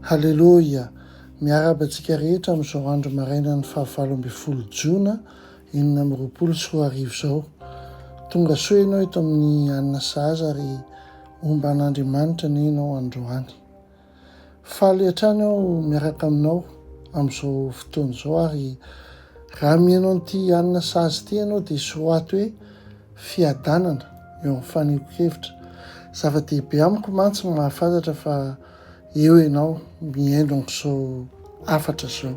Haleloia! Miarahaba antsika rehetra amin'izao andro marainan'ny faha 18 jona 2026 izao. Tonga soa ianao eto amin'ny Hanina Sahaza ary homba an'Andriamanitra anie ianao androany. Faly hatrany aho miaraka aminao amin'izao fotoana izao ary raha mihaino an'ity Hanina Sahaza ity ianao dia soraty hoe fiadanana eo amin'ny fanehoan-kevitra. Zava-dehibe amiko mantsy ny mahafantatra fa eo ianao mihaino an'izao hafatra izao.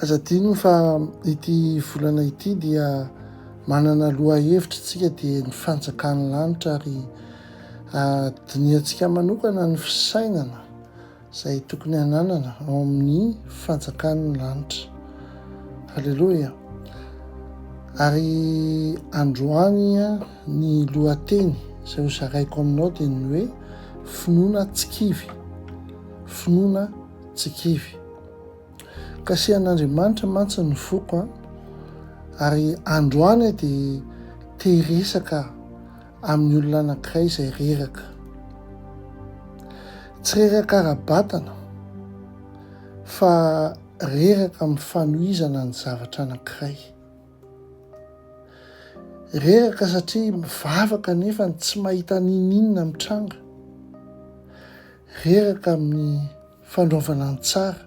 Aza adino fa ity volana ity dia manana lohahevitra isika dia ny fanjakan'ny lanitra ary dinihantsika manokana ny fisainana izay tokony hananana ao amin'ny fanjakan'ny lanitra. Aleloia. Ary androany ny lohateny izay ho zaraiko aminao dia ny hoe finoana tsy kivy. Finoana tsy kivy. Kasihan'Andriamanitra mantsy ny foko an. Ary androany dia te hiresaka amin'ny olona anankiray izay reraka. Tsy reraka ara-batana fa reraka amin'ny fanohizana ny zavatra anankiray. Reraka satria mivavaka nefa tsy mahita n'inon'inona mitranga. Reraka amin'ny fanaovana ny tsara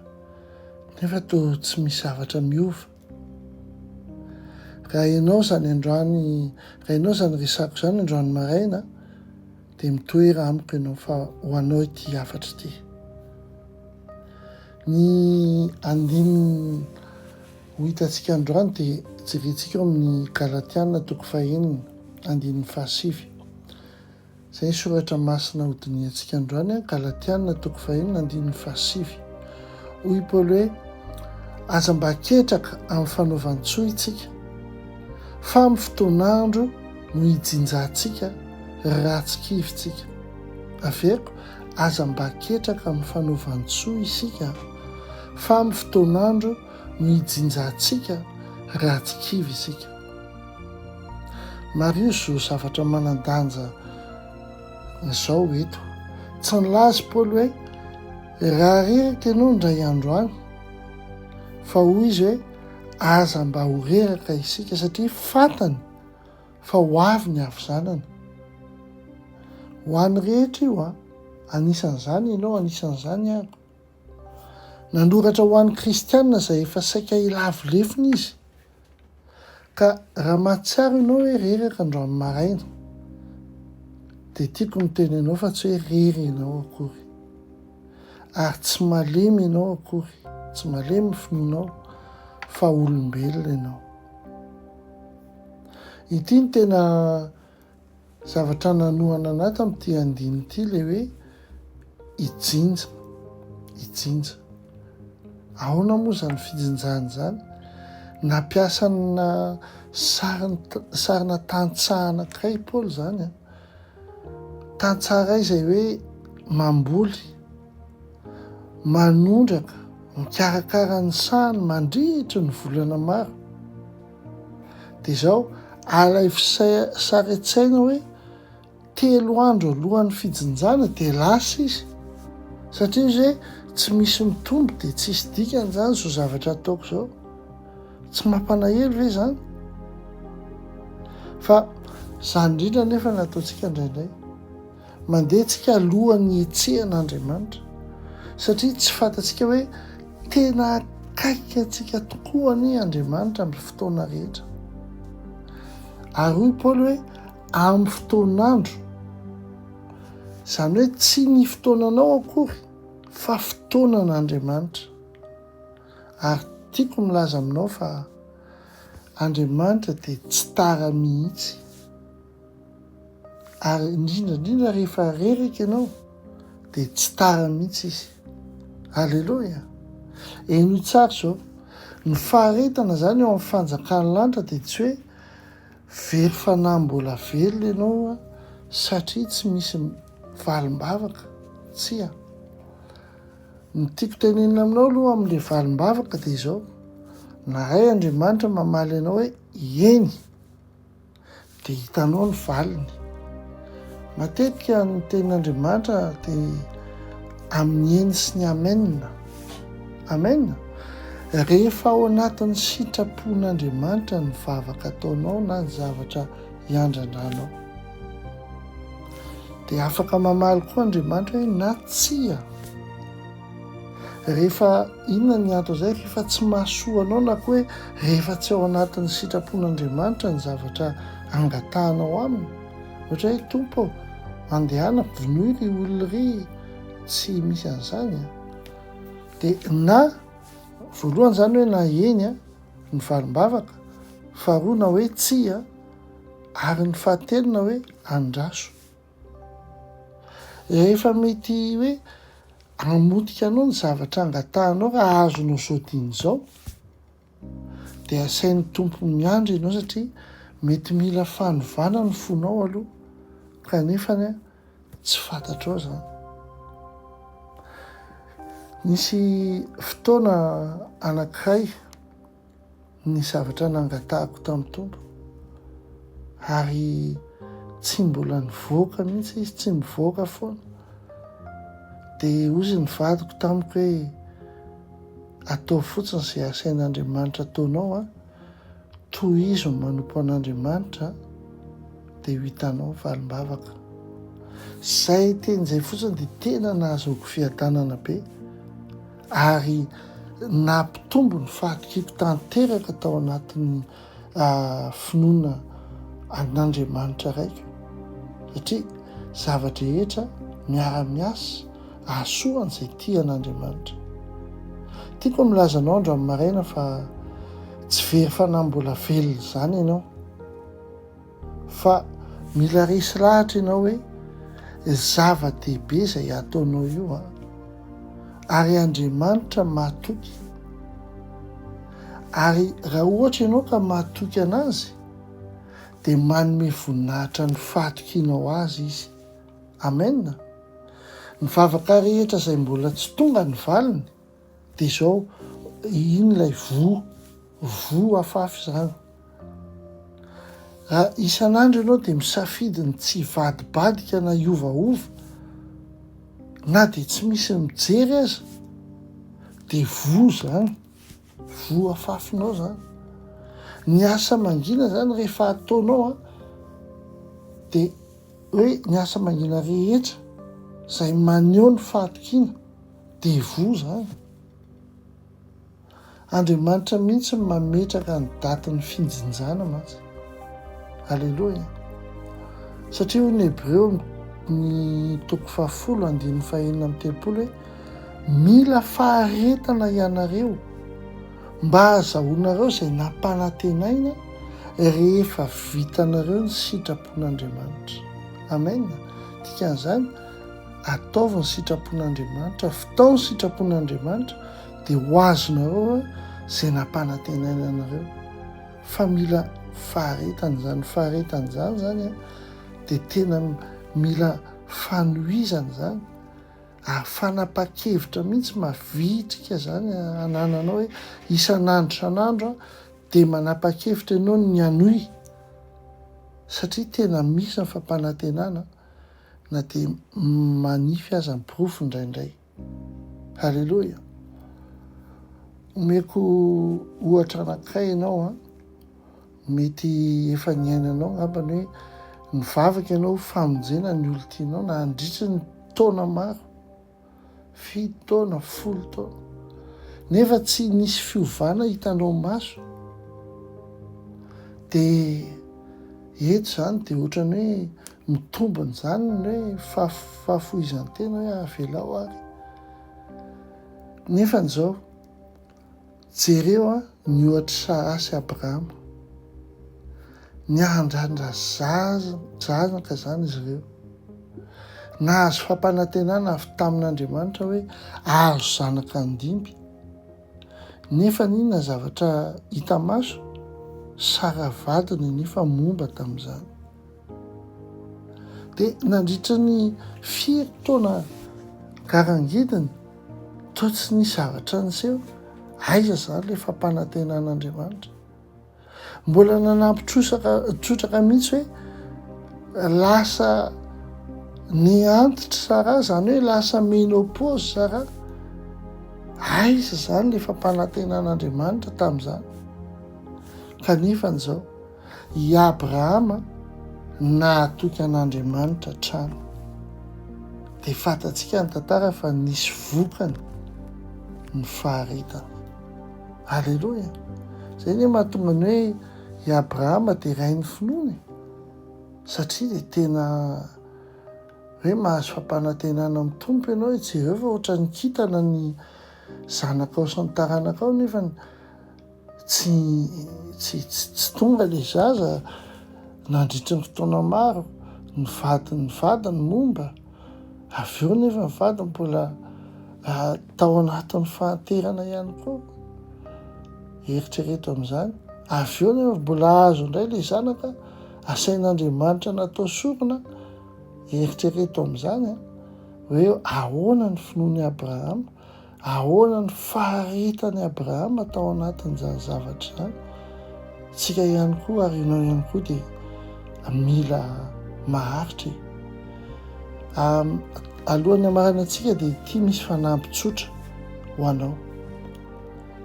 nefa toa tsy misy zavatra miova. Raha ianao izany androany, raha ianao izany resako izany androany maraina dia mitoera amiko ianao fa ho anao ity hafatra ity. Ny andininy ho hitantsika androany dia jerentsika ao amin'ny Galatiana toko fahenina andininy fahasivy. Izay ny soratra masina hodinihantsika androany, Galatiana toko fahenina andininy fahasivy. Hoy i Paoly hoe, Aza mba ketraka amin'ny fanaovan-tsoa isika, fa amin'ny fotoan'andro no hijinjantsika raha tsy kivy isika. Averiko, aza mba ketraka amin'ny fanaovan-tsoa isika, fa amin'ny fotoan'andro no hijinjantsika raha tsy kivy isika. Mariho izao zavatra manan-danja izao eto. Tsy nilaza i Paoly hoe, Raha reraka ianao indray andro any, fa hoy izy hoe, Aza mba ho reraka isika, satria fantany fa ho avy ny havizanana. Ho an'ny rehetra io an! Anisan'izany ianao, anisan'izany aho. Nanoratra ho an'ny kristiana izay efa saika hilavo lefona izy. Ka raha mahatsiaro ianao hoe reraka androany maraina, dia tiako ny miteny anao fa tsy hoe rery ianao akory. Ary tsy malemy ianao akory, tsy malemy ny finoanao fa olombelona ianao. Ity no tena Zavatra nanohana anah tamin'ity andininy ity ilay hoe hijinja, hijinja. Ahoana moa izany fijinjana izany? Nampiasa na sarina tantsaha anankiray i Paoly izany an. Tantsaha iray izay hoe mamboly, manondraka, mikarakara ny sahany mandritry ny volana maro. Dia izao, alaivo sary an-tsaina hoe telo andro alohan'ny fijinjana dia lasa izy. Satria izy hoe tsy misy mitombo dia tsisy dikany izany izao zavatra ataoko izao. Tsy mampanahelo ve izany? Fa izany indrindra anefa no ataontsika indraindray. Mandeha tsika alohan'ny hihetsehan'Andriamanitra satria tsy fantatsika hoe tena akaiky antsika tokoa anie Andriamanitra amin'ny fotoana rehetra. Ary hoy Paoly hoe amin'ny fotoan'andro. Izany hoe tsy ny fotoananao akory fa fotoanan'Andriamanitra. Ary tiako milaza aminao fa Andriamanitra dia tsy tara mihitsy. Ary indrindra indrindra rehefa reraka ianao dia tsy tara mihitsy izy. Aleloia! Henoy tsara izao, ny faharetana izany eo amin'ny fanjakan'ny lanitra dia tsy hoe very fanahy mbola velona ianao satria tsy misy valim-bavaka, tsia. Ny tiako tenenina aminao aloha amin'ilay valim-bavaka dia izao, na Ray Andriamanitra mamaly anao hoe eny, Dia hitanao ny valiny. Matetika ny tenin'Andriamanitra dia amin'ny eny sy ny amen. Amen. Rehefa ao anatin'ny sitrapon'Andriamanitra ny vavaka ataonao na ny zavatra iandrandranao. Dia afaka mamaly koa Andriamanitra hoe na tsia. Rehefa inona ny anton'izay? Rehefa tsy mahasoa anao na koa hoe rehefa tsy ao anatin'ny sitrapon'Andriamanitra ny zavatra angatahanao aminy. Ohatra hoe Tompo ô, mandehana vonoy ry olona ry, tsy misy an'izany an. Dia na voalohany izany hoe na eny an, ny valim-bavaka, faharoa na hoe tsia, ary ny fahatelo na hoe andraso. Rehefa mety hoe hamotika anao ny zavatra angatahanao raha azonao zao dieny izao, dia asain'ny Tompo miandry ianao satria mety mila fanovana ny fonao aloha kanefa ny tsy fantatrao izany. Nisy fotoana anankiray ny zavatra nangatahako tamin'ny Tompo ary tsy mbola nivoaka mihitsy izy, tsy mivoaka foana. Dia hozy ny vadiko tamiko hoe ataovy fotsiny izay asain'Andriamanitra ataonao an, tohizo ny manompo an'Andriamanitra dia ho hitanao ny valim-bavaka. Izay teny izay fotsiny dia tena nahazoako fiadanana be. ary nampitombo ny fahatokiako tanteraka tao anatin'ny finoana an'Andriamanitra Raiko, satria zava-drehetra miara-miasa hahasoa an'izay tia an'Andriamanitra. Tiako ny milaza anao androany maraina fa tsy very fanahy mbola velona izany ianao. Fa mila resy lahatra ianao hoe zava-dehibe izay ataonao io an! Ary Andriamanitra mahatoky. Ary raha ohatra ianao ka mahatoky an'Azy, dia manome voninahitra ny fahatokianao Azy Izy. Amen! Ny vavaka rehetra izay mbola tsy tonga ny valiny, dia izao, iny ilay voa, voa afafy izany. Raha isan'andro ianao dia misafidy ny tsy hivadibadika na hiovaova, na dia tsy misy mijery aza, dia voa izany, voa afafinao izany. Ny asa mangina izany rehefa ataonao an, dia hoe ny asa mangina rehetra izay maneho ny fahatokiana dia voa izany. Andriamanitra mihitsy no mametraka ny datin'ny finjinjana mantsy. Aleloia. Satria hoy ny Hebreo ny toko fahafolo andininy fahenina amby telopolo hoe mila faharetana ianareo mba hahazahoanareo izay nampanantenaina rehefa vitanareo ny sitrapon'Andriamanitra. Amen. Dikan'izany, ataovy ny sitrapon'Andriamanitra, vitao ny sitrapon'Andriamanitra, dia ho azonareo izay nampanantenaina anareo. Fa mila faharetana izany. Faharetana izany izany dia tena mila fanohizana izany ary fanapahan-kevitra mihitsy mavitrika izany anananao hoe isan'andro isan'andro dia manapa-kevitra ianao ny hanohy satria tena misy ny fampanantenana na dia manify aza ny porofo indraindray. Haleloia! Omeko ohatra anankiray ianao an, mety efa niainanao angambany hoe nivavaka ianao ho famonjena ny olon-tianao nandritry ny taona maro, fito taona, folo taona, nefa tsy nisy fiovana hitanao maso, dia eto izany dia ohatran'ny hoe mitombina izany ny hoe fahafoizan-tena hoe avelao ary. Nefany izao, jereo an ny ohatr'i Saraha sy Abrahama. Niandrandra zaza, zanaka izany izy ireo. Nahazo fampanantenana avy tamin'Andriamanitra hoe ahazo zanaka handimby. Nefa n'inona zavatra hita maso, Sara vadiny anefa momba tamin'izany. Dia nandritra ny firy taona garangidiny, toa tsy nisy zavatra niseho, aiza izany ilay fampanantenan'Andriamanitra? Mbola nanampy trosaka, trotraka mihitsy hoe lasa. Ny antitry Sarah, izany hoe lasa ménopause Sarah. Aiza izany ilay fampanantenan'Andriamanitra tamin'izany? Kanefa izao, i Abrahama nahatoky an'Andriamanitra hatrany. Dia fantatsika ny tantara fa nisy vokany ny faharetany. Aleloia! Izay anie mahatonga ny hoe i Abrahama dia rain'ny finoana e. Satria dia tena hoe mahazo fampanantenana amin'ny Tompo ianao hoe jereo fa ohatran'ny kintana ny zanakao sy ny taranakao nefa tsy tsy tsy tonga ilay zaza nandritry ny fotoana maro, ny vadin'ny vadiny momba, avy eo nefa ny vadiny mbola tao anatin'ny fahanterana ihany koa. Eritrereto amin'izany. Avy eo nefa mbola azo indray ilay zanaka Asain'Andriamanitra natao sorona, eritrereto amin'izany an, hoe ahoana ny finoan'i Abrahama, ahoana ny faharetan'i Abrahama tao anatin'izany zavatra izany. Tsika ihany koa ary ianao ihany koa dia mila maharitra e. Alohan'ny hamaranantsika dia ity misy fanamby tsotra ho anao.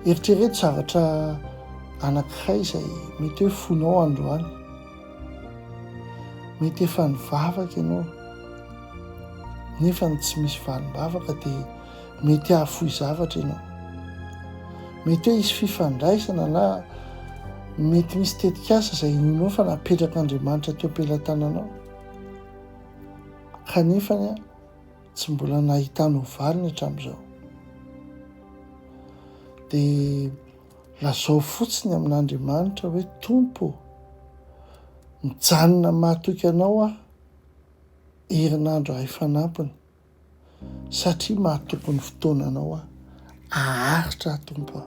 Eritrereto zavatra anankiray izay mety hoe fonao androany. Mety efa nivavaka ianao, nefa ny tsy misy valim-bavaka dia mety hahafoy zavatra ianao. Mety hoe hisy fifandraisana na mety misy tetikasa izay inoanao fa napetrak'Andriamanitra teo am-pelatananao. Kanefa tsy mbola nahitanao valiny hatramin'izao. Dia lazao fotsiny amin'Andriamanitra hoe, Tompo ô, mijanona mahatoky Anao aho herinandro iray fanampiny, satria mahatoky ny fotoananao aho. Haharitra aho, Tompo a.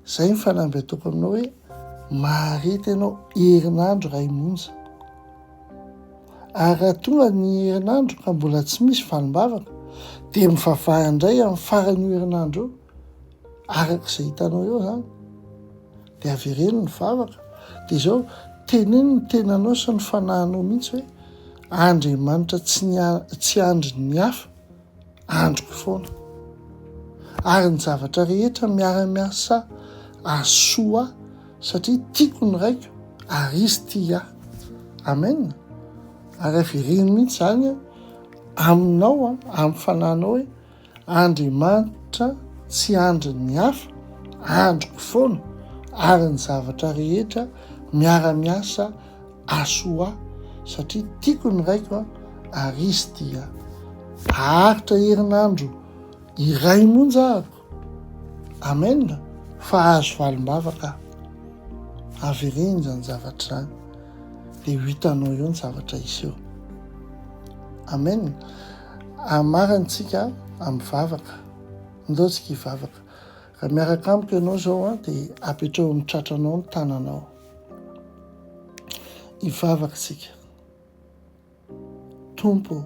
Izay ny fanamby ataoko aminao hoe, mahareta ianao herinandro iray monja. Ary raha tonga ny herinandro ka mbola tsy misy valim-bavaka, dia mivavaha indray amin'ny faran'io herinandro io, araka izay hitanao eo izany. Dia avereno ny vavaka. Dia izao, teneno ny tenanao sy ny fanahinao mihitsy hoe, Andriamanitra tsy ny tsy andry ny hafa, andriko foana. Ary ny zavatra rehetra miara-miasa ahasoa ahy satria tiako ny Raiko ary Izy tia ahy. Amen. Ary avereno mihitsy izany aminao, amin'ny fanahinao hoe Andriamanitra tsy andrin'ny hafa, andriko foana ary ny zavatra rehetra miara-miasa ahasoa ahy satria tiako ny Raiko ary Izy tia ahy. Haharitra herinandro iray monja ahako. Amen fa azo valim-bavaka aho. Avereno izany zavatra izany dia ho hitanao eo ny zavatra hiseho. Amen. Amarantsika amin'ny vavaka. Ndao tsika hivavaka. Raha miaraka amiko ianao izao dia apetraho amin'ny tratranao ny tananao. Hivavaka isika. Tompo ô,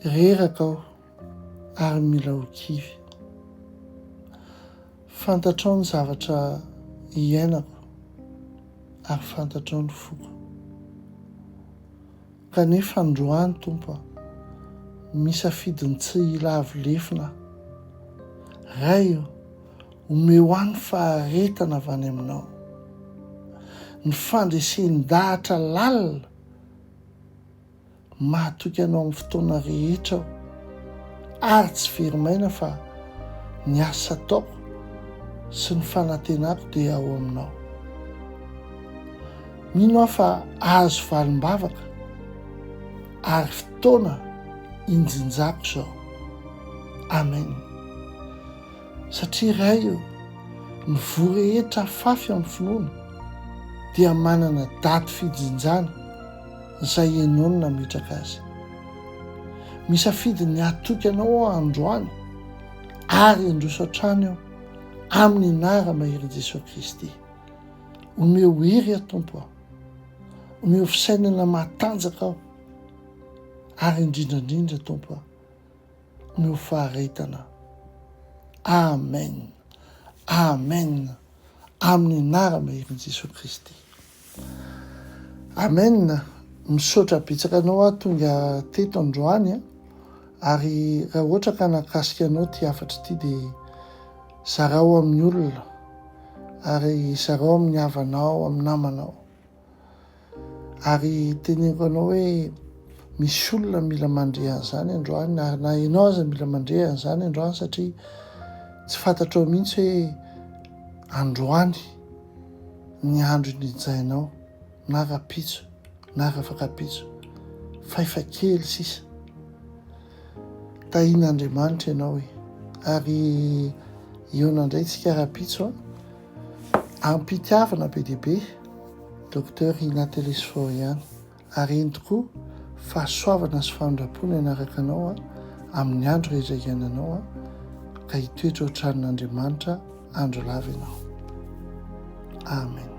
reraka aho ary mila ho kivy. Fantatrao ny zavatra iainako ary fantatrao ny foko. Kanefa androany, Tompo a, misafidy ny tsy hilavo lefona aho. Ray ô, omeo ahy ny faharetana avy any Aminao. Ny fandresen-dahatra lalina, mahatoky Anao amin'ny fotoana rehetra aho, ary tsy very maina fa ny asa ataoko sy ny fanantenako dia ao Aminao. Mino aho fa azo valim-bavaka ary fotoana injinjako izao. Amen. Satria Ray ô, ny voa rehetra afafy amin'ny finoana dia manana daty fijinjana izay Ianao no nametraka azy. Misafidy ny hatoky Anao aho androany ary handroso hatrany aho amin'ny anara-maherin'i Jesoa Kristy. Omeo hery aho Tompo a. Omeo fisainana matanjaka aho. Ary indrindra indrindra Tompo a, omeo faharetana. Amen. Amen. Amin'ny anara-maherin'i Jesoa Kristy. Amen. Misaotra betsaka anao aho tonga teto androany a, ary raha ohatra ka nahakasika anao ity hafatra ity dia zarao amin'ny olona ary zarao amin'ny havanao, amin'ny namanao. Ary teneniko anao hoe misy olona mila mandre an'izany androany ary na ianao aza mila mandre an'izany androany satria tsy fantatrao mihitsy hoe androany ny andro nijainao na rapitso na rafakapitso fa efa kely sisa. Tahian'Andriamanitra ianao e. Ary hihaona indray tsika rapitso a. Am-pitiavana be dia be, Docteur Ina Telesphore ihany. Ary eny tokoa, fahasoavana sy famindram-po no hanaraka anao amin'ny andro rehetra iainanao, ka hitoetra ao an-tranon'Andriamanitra andro lava ianao. Amen.